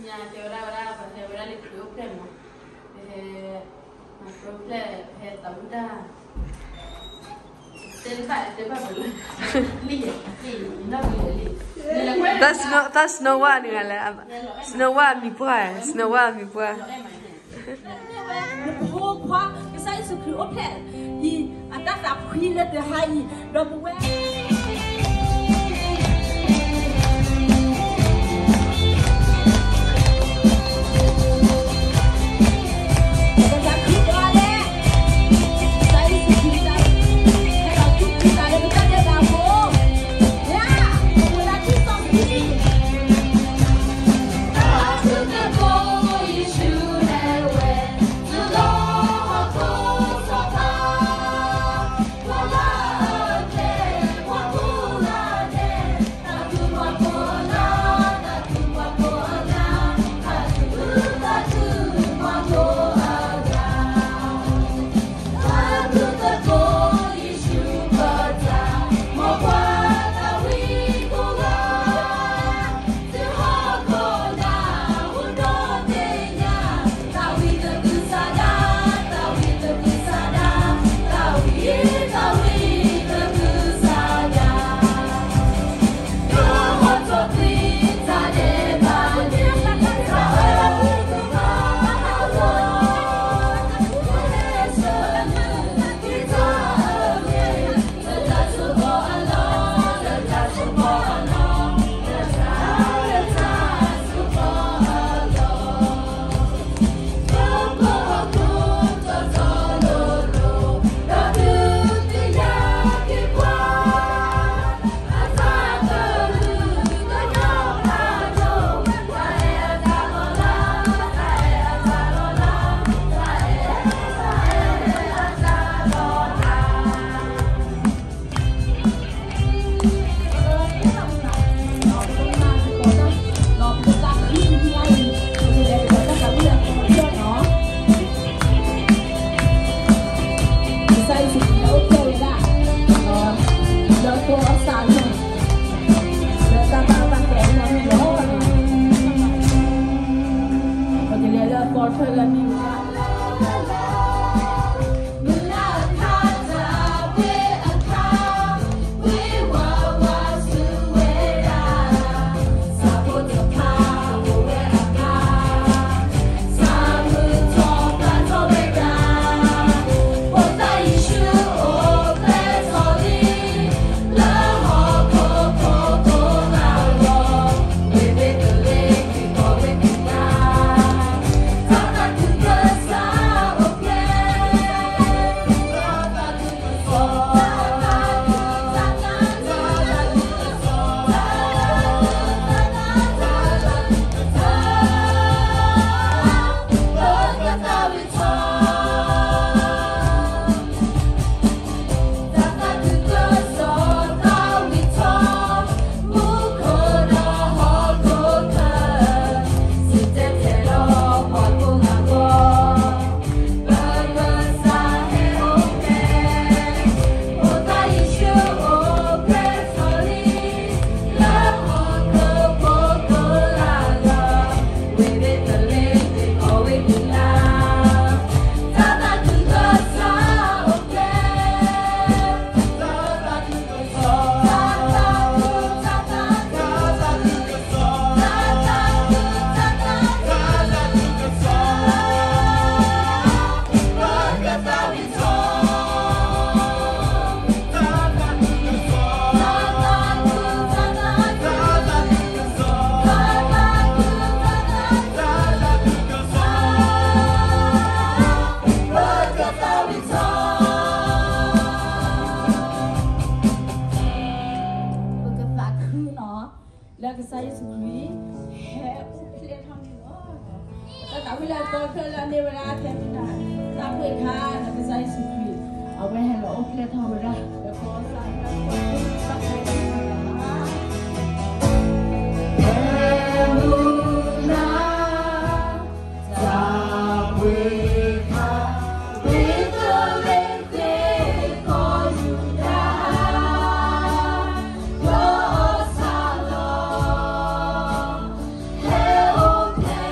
ညါတဲဝဲဒၣ်ဝဲဒၣ် ပဟဲဝဲဒၣ်လၢခရံာ်အိၣ်ဖျဲၣ်မး, ပဟဲ, ခရံာ်အိၣ်ဖျဲၣ် ပဟဲသးဝံၣ်တၢ်, တဲတဘၣ်, တဲဘၣ်ပလၢ, လံ, လံ, လံ, တၢ် Snow White န့ၣ်လဲၣ်, Snow White မံၤပှၢ်, Snow White မံၤပှၢ်. နဖိခွါ ကစၢ်ယ့ၣ်ၡူးခရံာ်အိၣ်ဖျဲၣ်အံၤ အတၢ်သးဖှံလၢတဟါအံၤ ဒီးပဝဲ ပကသးခုနီၤ လၢကစၢ်ယ့ၣ်ၡူးခရံာ် ဟဲအိၣ်ဖျဲၣ်ထီၣ်န့ၣ်လီၤ. တၢ်သးဝံၣ်လၢအသီတဖျၢၣ်လၢအမ့ၢ်ဝဲဒၣ် ဖဲမုၢ်နၤ သးပှ့ၤခါ လၢကစၢ်ယ့ၣ်ၡူးခရံာ် အဝဲဟဲလီၤအိၣ်ဖျဲၣ်ထီၣ်ဝဲဒၣ် လၢကီၢ်စဲၣ် ဖဲမုၢ်နၤ သးပှ့ၤခါ မ့ၢ်တၢ်လၢသ့ၣ်ခီယူဒၤ ကီၢ်စဲၣ်လီၤ. ဟဲအိၣ်ဖျဲၣ်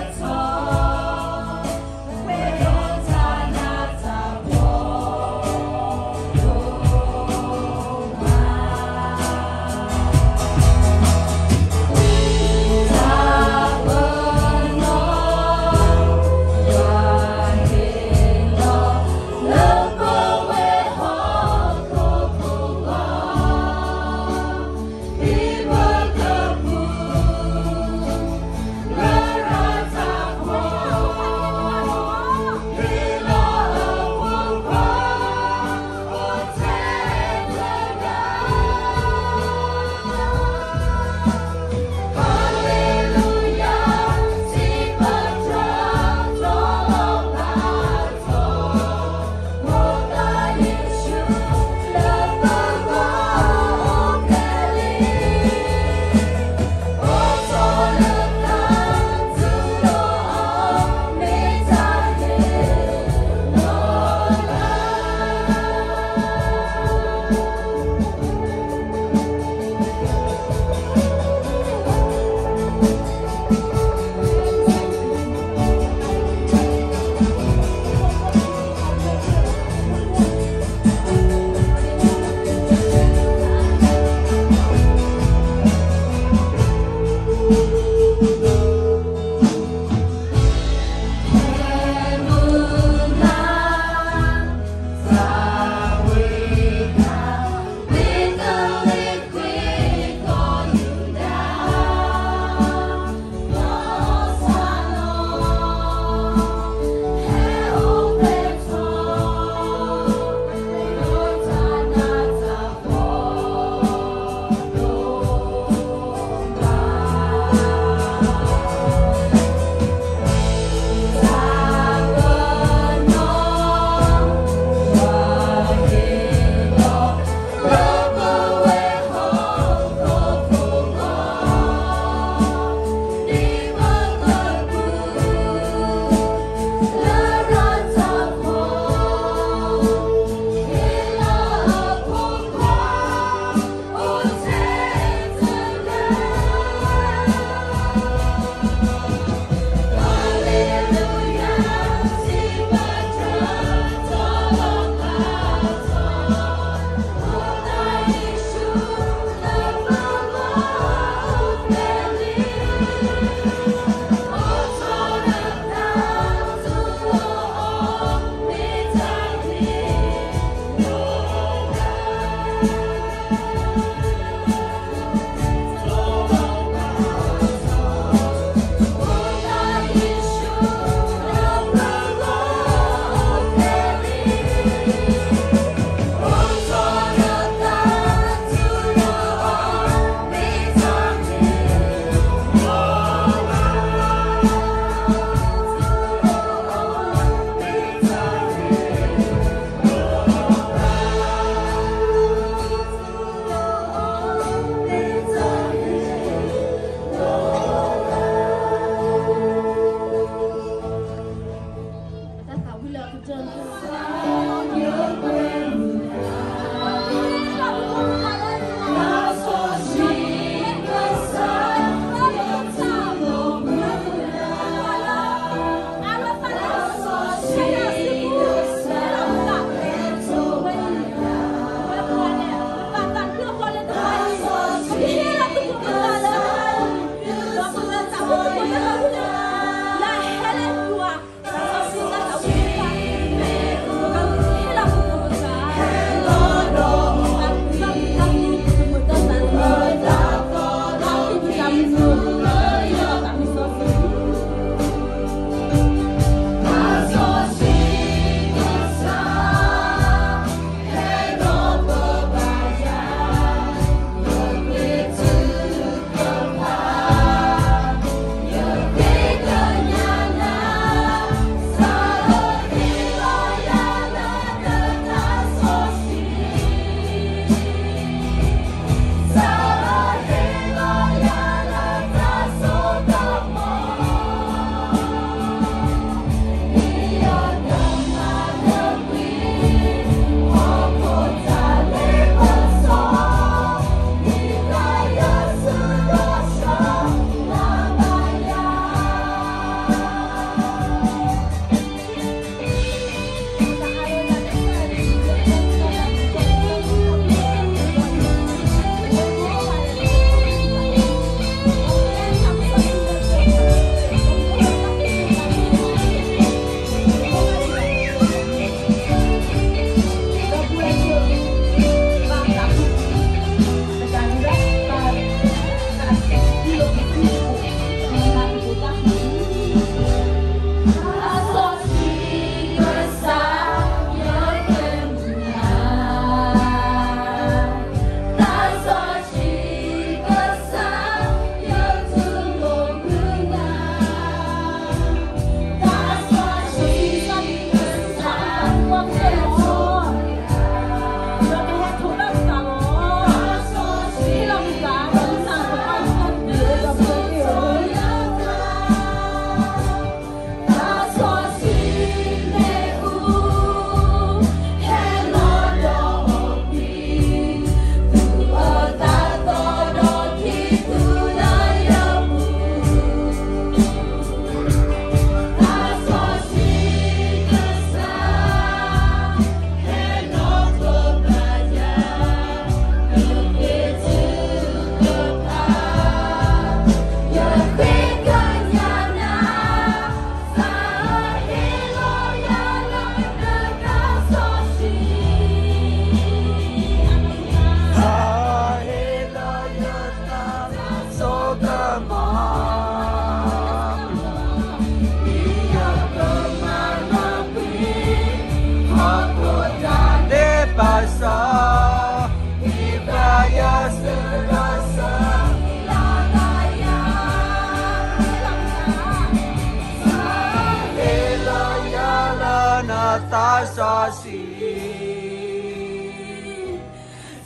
သးစီ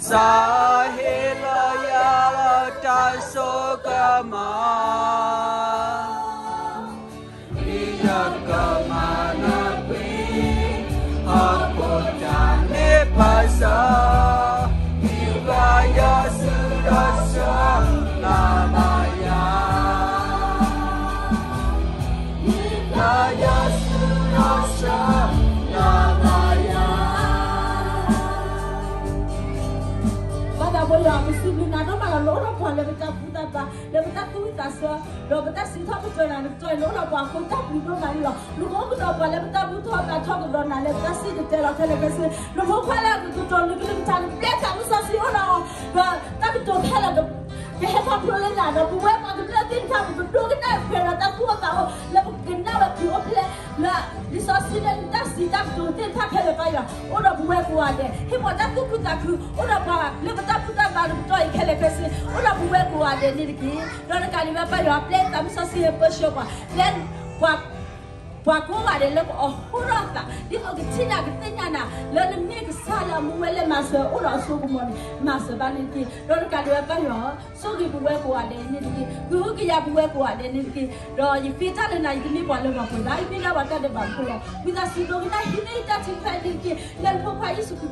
ဆှံ စးဟ့လီၤယၤလၢတၢ်စိကမီၤ ဒ်ယကမၤနၢၤကွံာ် ဟီၣ်ခိၣ်တၢ်မ့ၢ်ပၢၤစၢၤ ဒ်ပှၤယွၤဆူဒီးဆၢလၢ်ဘၣ်ယၤ ဒ်ပှၤယွၤဆူဒီးဆၢ လၢ်ဘၣ်ယၤ ဘၣ်သးဘိယွၤ ပစံးဘျုးနၤဒိၣ်မးလီၤ နအိၣ်ဒီးပှၤလၢပတၢ်ဘူၣ်တၢ်ဘါ လၢပတၢ်သူၣ်ဝံၣ်သးဆၢ ဒီးပတၢ်စံးထီၣ်ပတြၢၤနၤ နကတီၢ်အံၤ နအိၣ်ဒီးပှၤအဃိ တၢ်ဘျုးဒိၣ်မးန့ၣ်လီၤ. နကအိၣ်ကဒီးပှၤလၢပတၢ်ဘူၣ်ထီၣ်ဘါထီၣ်ကဒီးနၤ လၢပတၢ်စံၣ်တဲၤတဲလီၤခဲလၢာ်ခဲဆ့ နဖိခွါလၢအကကတိၤလၢကလုၢ်ကထါ နပျဲသးမုၢ်စီဆှံအိၣ်ဒီးအီၤ ဒီးတၢ်ကတိၤခဲလၢာ် ကဟဲခီဖျိလၢနၤဒီး ပဝဲပှၤကမျၢၢ်သ့ၣ်တဖၣ် ပကဒိကနၣ်ပှဲၤဒီးတၢ်သူၣ်အိၣ်သးအိၣ် လၢပကနၣ်ဝဲဖုးအိၣ်ဖျဲၣ် လၢလံာ်စီဆှံလၢနတၢ်စံးတၢ်ကတိၤသ့ၣ်တဖၣ်ခဲလၢာ် ပၢ်ယွၤ အိၣ်ဒီးပဝဲကိးဂၤဒဲး ဟ့ၣ်ပှၤတၢ်သူၣ်ခုသးခု အိၣ်ဒီးပှၤလၢပတၢ်ဘူၣ်တၢ်ဘါလၢကတီၢ်အံၤခဲလၢာ်ခဲဆ့ အိၣ်ဒီးပဝဲကိးဂၤဒဲးန့ၣ်တက့ၢ်. ဒီးတကးဒံးဘၣ် ပၢ်ယွၤ ပျဲသးမုၢ်စီဆှံဟဲပၢဆှၢပှၤ ပျဲပှၤ ပှၤကိးဂၤဒဲးလၢပအီၤဟိထီၣ်အသး ဒ်သိးကထံၣ်နၤကသ့ၣ်ညါနၤ လၢနမ့ၢ်ကစၢ်လၢအမူဝဲလၢမၤစၢၤအိၣ်ဒီးအစိကမီၤန့ၣ် မၤစၢၤဘၣ်န့ၣ်တက့ၢ်. ဒီးတကးဒံးဘၣ် ပၢ်ယွၤ ဆိၣ်ဂ့ၤပဝဲကိးဂၤဒဲးန့ၣ်တက့ၢ်. ကဟုကယာ်ပဝဲကိးဂၤဒဲးန့ၣ်တက့ၢ်. ဒီးယဃ့တၢ်လၢနၤ ယတမ့ၢ်ပှၤလၢပှဲၤဘၣ် ယမ့ၢ်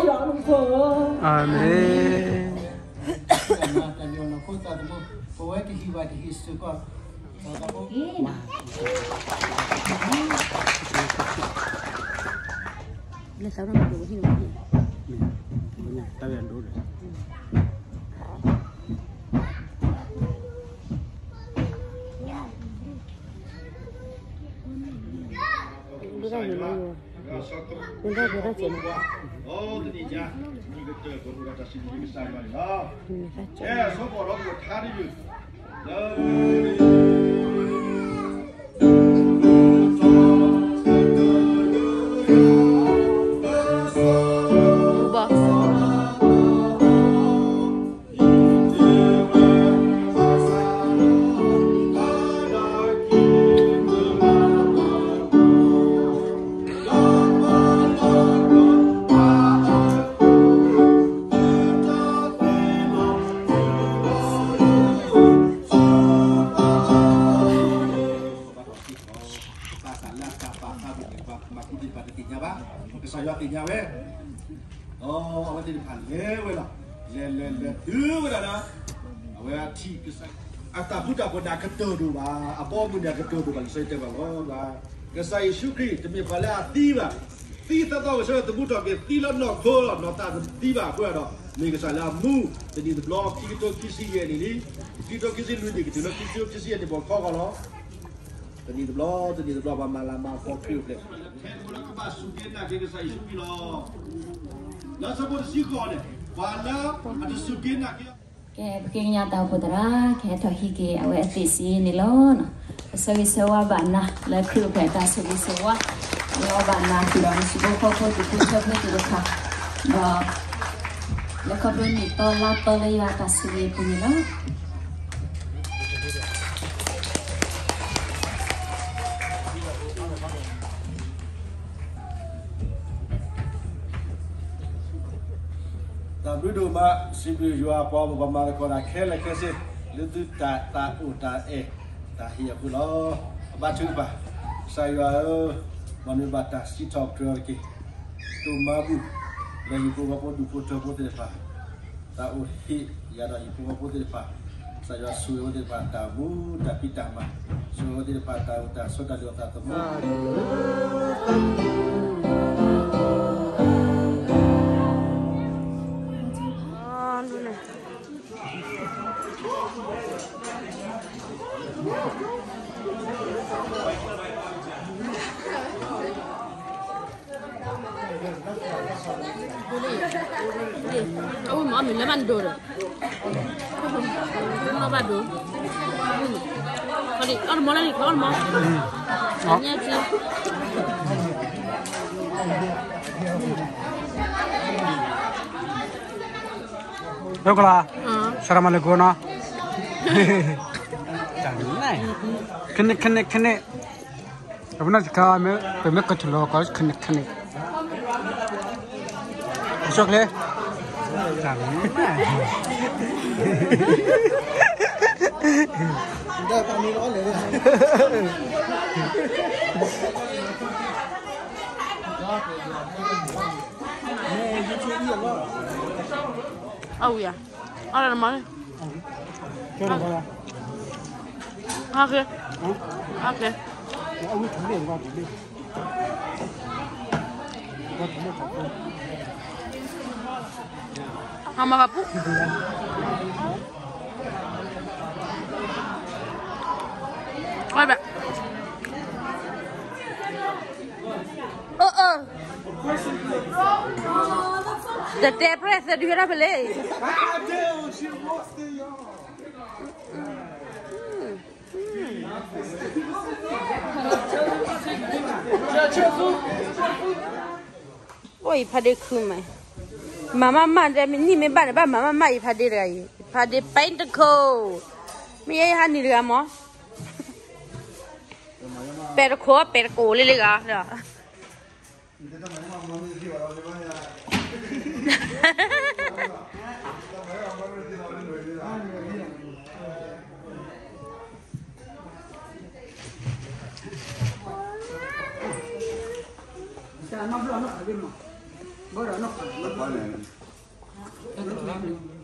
ဒၣ်ပှၤတၢ်ဒဲးဘးဖိလီၤ. ဝံသးစူၤဒိကနၣ်ဟံးန့ၢ်တၢ်ထုကဖၣ်န့ၣ်တက့ၢ်. လၢနဖိခွါယ့ၣ်ၡူးခရံာ်ပဃ့နၤလီၤ ပၢ်ယွၤလၢမူခိၣ်ဧၢ. အၤမ့ၣ်. Basa la ka pa ka bu ke pa ma ku ti pa ti nya ba. Ka sa yua ti nya we. ဒီးအဝဲသ့ၣ်တဖၣ် လဲၤဝဲလီၤ. လဲၤလဲၤလဲၤတုၤဝဲဒၣ်လၢ အဝဲအထံၣ်ကစၢ် အတၢ်ဘူၣ်တၢ်ဘါန့ၣ် အကတၢၢ်ဒိၣ်ဘၣ်, အဘီအမုၢ်န့ၣ် အကတၢၢ်ဒိၣ်ဘၣ်, လံာ်စီဆှံတဲဘၣ်လီၤ. ကစၢ်ယ့ၣ်ၡူးခရံာ် တမ့ၢ်ပှၤလၢအသံဘၣ်. သံသးသီၣ်ဂဲၤဆၢထၢၣ်သမူထီၣ်က့ၤ သံလၢနီၢ်ခိလီၤ. နီၢ်သးတသံဘၣ်အဃိဒီး မ့ၢ်ကစၢ်လၢအမူ တနံၣ်တဘျီ ခံကထိခံဆံယဲၢ်နံၣ်လံ. ခံကထိခံဆံလွံၢ်နံၣ် ကတုၤလၢခံကထိခံဆံယဲၢ်နံၣ် ပှၤခီဂီၤလီၤ. တနံၣ်တဘျီ တနံၣ်တဘျီ ပှၤမၤလၤမၤကပီၤခရံာ်အိၣ်ဖျဲၣ် လၢဆၢဖိတဆံဃိးန့ၣ် ပှၤလၢအတစူၢ်က့ၤနာ်က့ၤ ကဲ ပဃ့ကညးတၢ်အိၣ်ဖှိၣ်သရၣ် ကဟဲထီၣ်ဟံးက့ၤအဝဲအသ့ၣ်စ့န့ၣ်လီၤ. ပဆၢဂ့ၤဆၢဝါဘၣ်နၤ လၢခရံာ်အိၣ်ဖျဲၣ်တၢ်ဆိၣ်ဂ့ၤဆိၣ်ဝါ လၢအဘၣ်နၤ တုၤဒီးနဟံၣ်ဖိဃီဖိ ဒူၣ်ဖိထၢဖိသ့ၣ်တဖၣ် ဒီး လၢခီဖျိနံၣ်သီလါသီလၢယွၤတၢ်ဆိၣ်ဂ့ၤအပူၤန့ၣ်လီၤ. တၢ်ဘျုးဒိၣ်မး စံးဘျုးယွၤ ပှၤမုၢ်ပှၤမၤသကိးတၢ်ခဲလၢာ်ခဲဆ့ လၢသုတၢ်သးအိၣ်တၢ်အဲၣ်တၢ်ဟ့ၣ်အဃိလီၤ. အဘါထုကဖၣ်, ကစၢ်ယွၤဧၢ, မ်နမ့ၢ်ဘၣ်တၢ်စံးထီၣ်ပတြၢၤအီၤတက့ၢ်. ဒိၣ်မးအပူၤ လၢဟံၣ်ဖိဃီဖိဒူၣ်ဖိထၢဖိသ့ၣ်တဖၣ် တၢ်အိၣ်ဟ့ၣ်ယၤဒီးဟံၣ်ဖိဃီဖိသ့ၣ်တဖၣ်, ကစၢ်ယွၤဆိၣ်ဂ့ၤအဝဲသ့ၣ်တဖၣ် တၢ်မူတၢ်ဖံးတၢ်မၤ, ဆိၣ်ဂ့ၤအဝဲသ့ၣ်တဖၣ် တၢ်အိၣ်တၢ်ဆိးတၢ်သူၣ်အိၣ်သးသမူ အအိၣ်မး မ့ၢ်လၢမၤဒိၣ်ဒီး မၤဘၣ်ဒိၣ် အီၣ်တမီလၢန့ၣ် အီၣ်တမီ ညါက့ ဒိကလၤ ဆရမလၢကိနီၤ ခန့ၣ် ခန့ၣ် ခန့ၣ် ပနီၢ်တခါ ပမ့ၢ်ကထလီၤကီးခန့ၣ်ခန့ၣ်, အစီၣ်ချ့, အဝံၤဧါ, အီၣ်လၢနမၤန့ၣ်, ဟါက့, ဟါက့, ဟါမၤကပူၤ, အၢ အၢ တတဲပြဲၢ်သဒုဝဲဒၣ်ဖဲလဲၣ်. အိၣ်ယဖါဒ့ခုမး, မၤမးမး နံၣ်မ့ၢ်ဘၣ်န့ၣ် ဘၣ်မၤမးမး ယဖါဒ့တဂၤအံၤ, ယဖါဒ့ပဲတခိၣ်, မ့ၢ်ယဲယဟးနံၤတဂၤမး, ပဲတခိၣ် ပဲတကိးလံလံဂၤဒီး တၢ်နီတဘျီနီတခါလံမး, ဘၣ်ဒီးနီတခါလံ